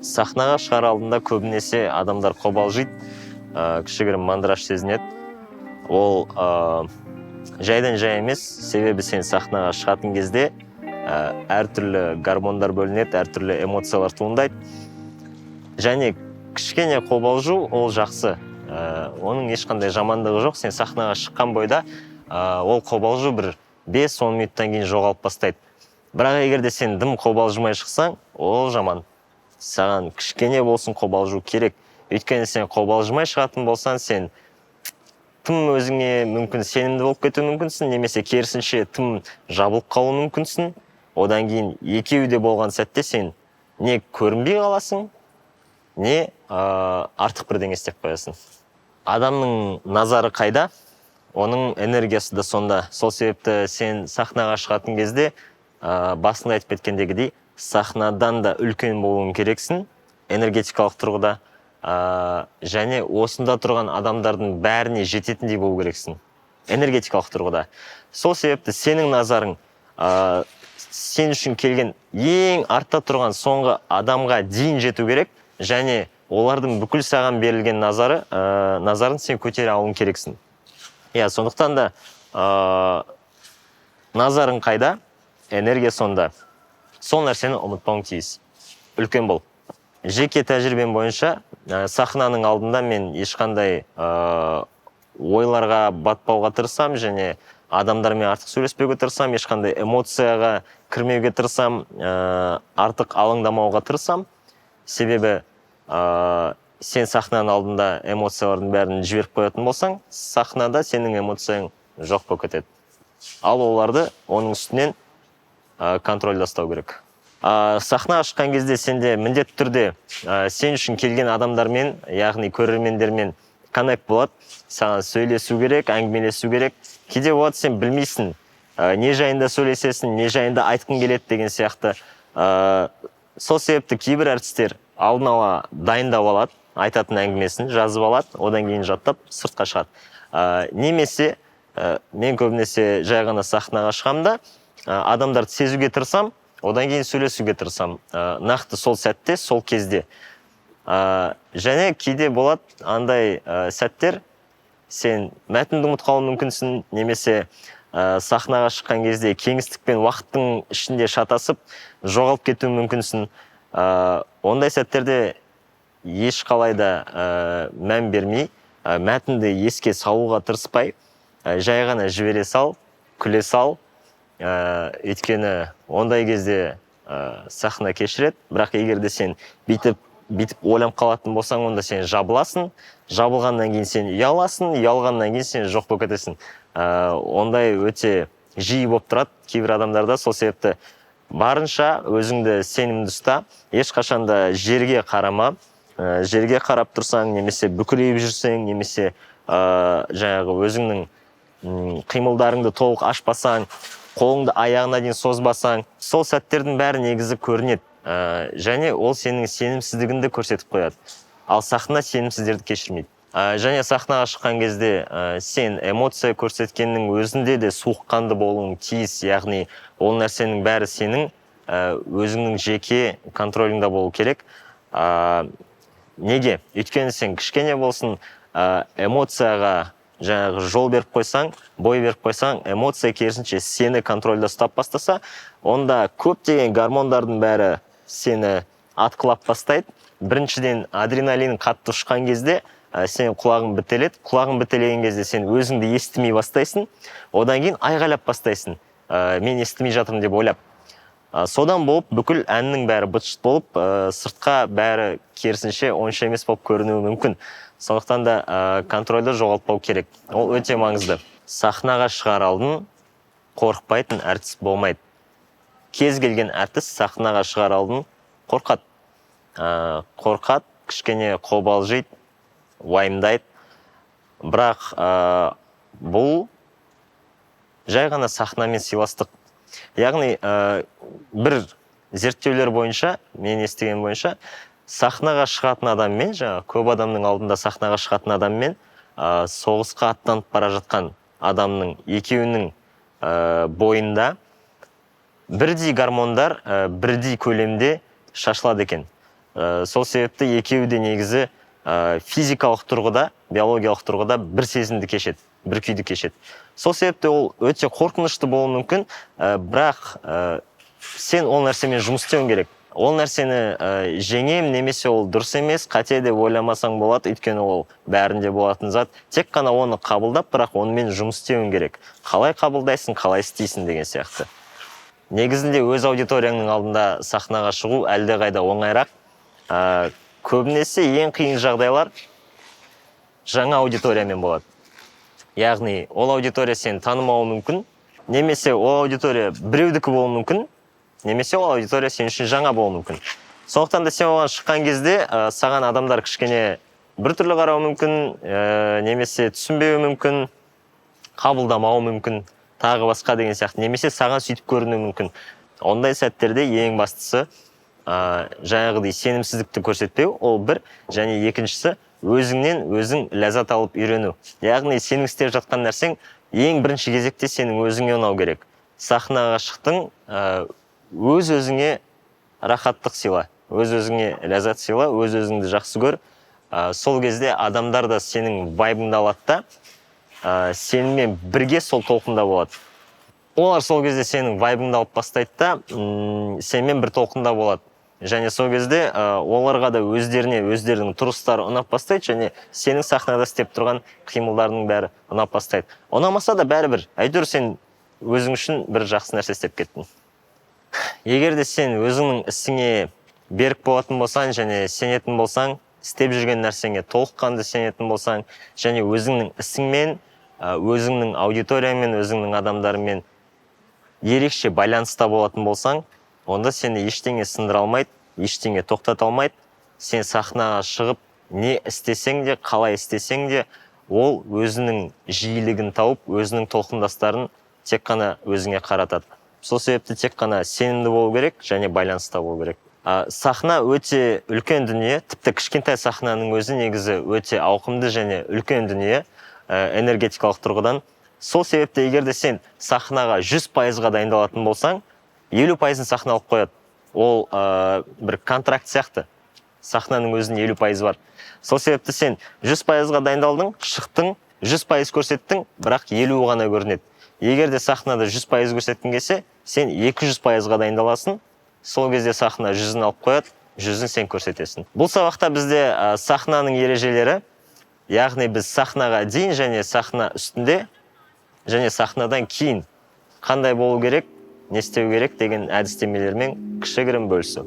Сахнаға шығар алдында көбінесе адамдар қобалжиды, кішігірім мандраж сезінеді. Ол жайдан жай емес, себебі сен сахнаға шығатын кезде әртүрлі гормондар бөлінеді, әртүрлі эмоциялар туындайды және кішкене қобалжу ол жақсы. Оның ешқандай жамандығы жоқ. Сен сахнаға шыққан бойда ол қобалжу бір 5-10 минуттан кейін жоғалып бастайды. Бірақ егер де сен дым қобалжымай шықсаң, ол жаман. Саған кішкене болсын қобалжу керек, өйткені сен қобалжымай шығатын болсаң, сен тым өзіңе мүмкін сенімді болып кетуі мүмкінсің немесе керісінше тым жабылып қалуы мүмкінсің. Одан кейін екеуі де болған сәтте сен не көрінбей қаласың, не артық бірдеңе істеп қоясың. Адамның назары қайда, оның энергиясы да сонда. Сол себепті сен сахнаға шығатын кезде, басында айтып кеткендегідей, сахнадан да үлкен болуың керексің энергетикалық тұрғыда, және осында тұрған адамдардың бәріне жететіндей болу керексің энергетикалық тұрғыда. Сол себепті сенің назарың сен үшін келген ең артта тұрған соңғы адамға дейін жету керек және олардың бүкіл саған берілген назарын сен көтере алуың керексің, иә. Сондықтан да назарың қайда, энергия сонда. Сол нәрсені ұмытпауың тиіс, үлкен бол. Жеке тәжірибем бойынша, сахнаның алдында мен ешқандай ойларға батпауға тырысамын және адамдармен артық сөйлеспеуге тырысамын, ешқандай эмоцияға кірмеуге тырысамын, артық алаңдамауға тырысамын. Себебі сен сахнаның алдында эмоциялардың бәрін жіберіп қоятын болсаң, сахнада сенің эмоцияң жоқ болып кетеді. Ал оларды оның үстінен контрольда ұстау керек. Сахнаға шыққан кезде сенде міндетті түрде сен үшін келген адамдармен, яғни көрермендермен коннект болады. Саған сөйлесу керек, әңгімелесу керек. Кейде болады, сен білмейсің, не жайында сөйлесесің, не жайында айтқың келеді деген сияқты. Сол себепті кейбір әртістер алдын ала дайындап алады, айтатын әңгімесін жазып алады, одан кейін жаттап сыртқа шығады. Немесе мен көбінесе жай ғана сахнаға шығамын да, адамдарды сезуге тырысамын, одан кейін сөйлесуге тырысамын нақты сол сәтте, сол кезде. Және кейде болады андай сәттер, сен мәтінді ұмытып қалуың мүмкінсің немесе сахнаға шыққан кезде кеңістік пен уақыттың ішінде шатасып, жоғалып кетуің мүмкінсің. Ондай сәттерде ешқалай да мән бермей, мәтінді еске салуға тырыспай, жай ғана жібере сал, күле сал. Өйткені ондай кезде сахна кешіреді. Бірақ егер де сен бүйтіп бүйтіп ойланып қалатын болсаң, онда сен жабыласың, жабылғаннан кейін сен ұяласың, ұялғаннан кейін сен жоқ болып кетесің. Ондай өте жиі болып тұрады кейбір адамдарда. Сол себепті барынша өзіңді сенімді ұста, ешқашан да жерге қарама. Жерге қарап тұрсаң немесе бүкірейіп жүрсең немесе жаңағы өзіңнің қимылдарыңды толық ашпасаң, қолыңды аяғына дейін созбасаң, сол сәттердің бәрі негізі көрінеді. Және ол сенің сенімсіздігіңді көрсетіп қояды, ал сахна сенімсіздерді кешірмейді. Және сахнаға шыққан кезде сен эмоция көрсеткеннің өзінде де суыққанды болуың тиіс, яғни ол нәрсенің бәрі сенің өзіңнің жеке контроліңда болу керек. Неге? Өйткені сен кішкене болсын эмоцияға жаңағы жол беріп қойсаң, бой беріп қойсаң, эмоция керісінше сені контрольда ұстап бастаса, онда көптеген гормондардың бәрі сені атқылап бастайды. Біріншіден, адреналин қатты ұшқан кезде сенің құлағың бітеледі. Құлағың бітелеген кезде сен өзіңді естімей бастайсың, одан кейін айғайлап бастайсың, мен естімей жатырмын деп ойлап. Содан болып бүкіл әннің бәрі быт-шыт болып, сыртқа бәрі керісінше онша емес болып көрінуі мүмкін. Сондықтан да контрольді жоғалтпау керек, ол өте маңызды. Сахнаға шығар алдын қорықпайтын әртіс болмайды. Кез келген әртіс сахнаға шығар алдын қорқады. Қорқады, кішкене қобалжиды, уайымдайды. Бірақ бұл жай ғана сахнамен сыйластық. Яғни бір зерттеулер бойынша, мен естіген бойынша, сахнаға шығатын адаммен, жаңағы көп адамның алдында сахнаға шығатын адаммен соғысқа аттанып бара жатқан адамның екеуінің бойында бірдей гормондар бірдей көлемде шашылады екен. Сол себепті екеуі де негізі физикалық тұрғыда, биологиялық тұрғыда бір сезімді кешеді, бір күйді кешеді. Сол себепті ол өте қорқынышты болуы мүмкін, бірақ сен ол нәрсемен жұмыс істеуің керек. Ол нәрсені жеңем немесе ол дұрыс емес, қате деп ойламасаң болады, өйткені ол бәрінде болатын зат. Тек қана оны қабылдап, бірақ онымен жұмыс істеуің керек. Қалай қабылдайсың, қалай істейсің деген сияқты. Негізінде өз аудиторияңның алдында сахнаға шығу әлдеқайда оңайырақ. Көбінесе ең қиын жағдайлар жаңа аудиториямен болады. Яғни ол аудитория сені танымауы мүмкін, немесе ол аудитория біреудікі болуы мүмкін, немесе ол аудитория сен үшін жаңа болуы мүмкін. Сондықтан да сен оған шыққан кезде саған адамдар кішкене біртүрлі қарауы мүмкін, немесе түсінбеуі мүмкін, қабылдамауы мүмкін, тағы басқа деген сияқты, немесе саған сөйтіп көрінуі мүмкін. Ондай сәттерде ең бастысы жаңағыдай сенімсіздікті көрсетпеу, ол бір, және екіншісі өзіңнен өзің ләззат алып үйрену. Яғни сенің істеп жатқан нәрсең ең бірінші кезекте сенің өзіңе ұнау керек. Сахнаға шықтың, өз өзіңе рахаттық сыйла, өз өзіңе ләззат сыйла, өз өзіңді жақсы көр. Сол кезде адамдар да сенің вайбыңды алады да, сенімен бірге сол толқында болады. Олар сол кезде сенің вайбыңды алып бастайды да, сенімен бір толқында болады. Және сол кезде оларға да өздеріне өздерінің тұрыстары ұнап бастайды, және сенің сахнада істеп тұрған қимылдарының бәрі ұнап бастайды. Ұнамаса да бәрібір, әйтеуір сен өзің үшін бір жақсы нәрсе істеп кеттің. Егер де сен өзіңнің ісіңе берік болатын болсаң және сенетін болсаң, істеп жүрген нәрсеңе толыққанды сенетін болсаң және өзіңнің ісіңмен, өзіңнің аудиторияңмен, өзіңнің адамдармен ерекше байланыста болатын болсаң, онда сені ештеңе сындыра алмайды, ештеңе тоқтата алмайды. Сен сахнаға шығып не істесең де, қалай істесең де, ол өзінің жиілігін тауып, өзінің толқындастарын тек қана өзіңе қаратады. Сол себепті тек қана сенімді болу керек және байланыста болу керек. Сахна өте үлкен дүние, тіпті кішкентай сахнаның өзі негізі өте ауқымды және үлкен дүние энергетикалық тұрғыдан. Сол себепті егер де сен сахнаға 100%-ға дайындалатын болсаң, 50%-ын сахна алып қояды. Ол бір контракт сияқты, сахнаның өзінде 50% бар. Сол себепті сен 100%-ға дайындалдың, шықтың, 100% көрсеттің, бірақ 50 ғана көрінеді. Егер де сахнада 100% көрсеткің келсе, сен 200%-ға дайындаласың. Сол кезде сахна 100-ін алып қояды, 100-ін сен көрсетесің. Бұл сабақта бізде сахнаның ережелері, яғни біз сахнаға дейін және сахна үстінде және сахнадан кейін қандай болу керек, не істеу керек деген әдістемелермен кішігірім бөлісу.